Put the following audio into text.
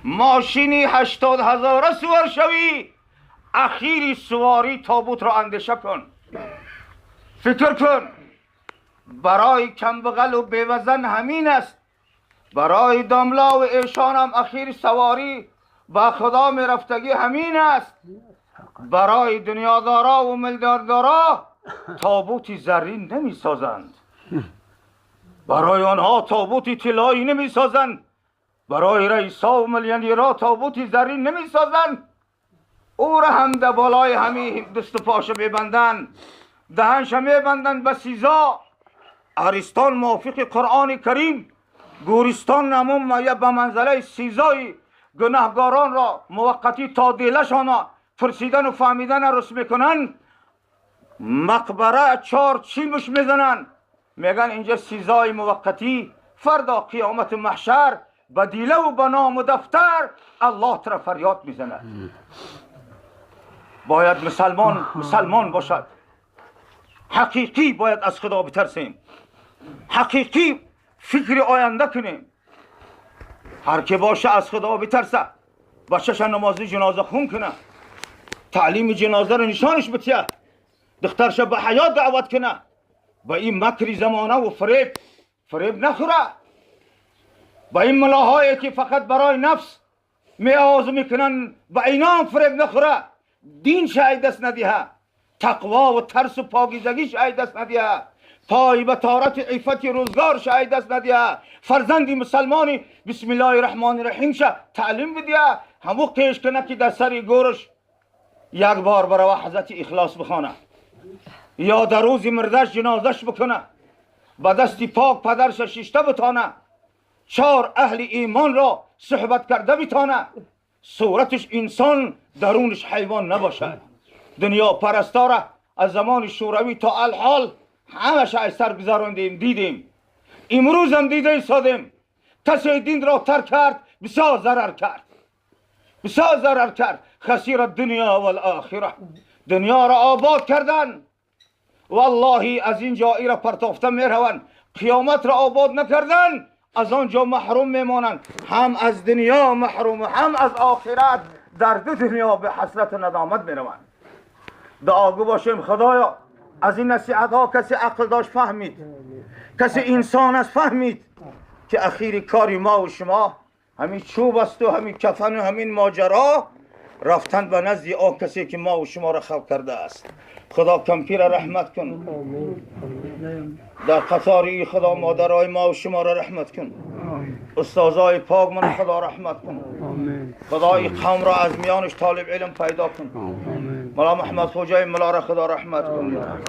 ماشینی 80,000 سوار شوی، اخیری سواری تابوت را اندیشه کن، فکر کن. برای کمبغل و بیوزن همین است، برای داملا و ایشان هم اخیر سواری با خدا می رفتگی همین است. برای دنیادارا و ملداردارا تابوت زرین نمی سازند، برای آنها تابوت طلایی نمی سازند، برای رئیسا و میلیونرها تابوت زرین نمی سازند. او را هم در بالای همین دست و پاش میبندند، دهنش میبندند به سیزا. ارستان موافق قرآن کریم گورستان نمون به منزله سیزای گناهگاران را موقتی تا دلشان پرسیدن و فهمیدن رس میکنن. مقبره 4 چیمش میزنن، میگن اینجا سیزای موقتی، فردا قیامت محشر به دیله و به نام و دفتر الله تر فریاد میزند. باید مسلمان مسلمان باشد، حقیقی باید از خدا بترسیم، حقیقی فکر آینده کنیم. هر که باشه از خدا بترسه، بچه‌ش نماز جنازه خون کنه، تعلیم جنازه رو نشانش بتیه، دخترش به حیات دعوت کنه، با این مکری زمانه و فریب نخوره، با این ملاهایی که فقط برای نفس می آواز میکنن با اینا هم فریب نخوره. دین شاید دست ندیه، تقوا و ترس و پاکیزگی شاید دست ندیه، پای به طارت عفت روزگار شاید دست ندیه، فرزندی مسلمانی بسم الله الرحمن الرحیم شه تعلیم بدیه، همو قیش کنه که در سر گورش یک بار برای حضرت اخلاص بخوانه، یا در روز مردش جنازش بکنه، با دست پاک پدرش شیشته بتانه، 4 اهل ایمان را صحبت کرده بتانه، صورتش انسان درونش حیوان نباشد. دنیا پرستاره از زمان شوروی تا الحال همش از سر گذراندیم، دیدیم، امروز هم دیده ایستادیم. کسی دین را ترک کرد بسیار ضرر کرد، بسیار ضرر کرد. خسیر دنیا و الاخره، دنیا را آباد کردن، والله از اینجا ای را پرتافته میروند، قیامت را آباد نکردن از آنجا محروم میمانند، هم از دنیا محروم هم از آخرت، در دو دنیا به حسرت و ندامت میروند. دعاگو باشیم خدایا از این نصیحت ها کسی عقل داشت فهمید، کسی انسان است فهمید که اخیری کاری ما و شما همین چوب است و همین کفن و همین ماجرا، رفتن به نزد آن کسی که ما و شما را خلق کرده است. خدا کمپیر رحمت کن، در قطاری خدا مادرای ما و شما را رحمت کن، استادای پاک من خدا رحمت کن، خدای قوم را از میانش طالب علم پیدا کن، ملا محمد خوجای ملا را خدا رحمت کن.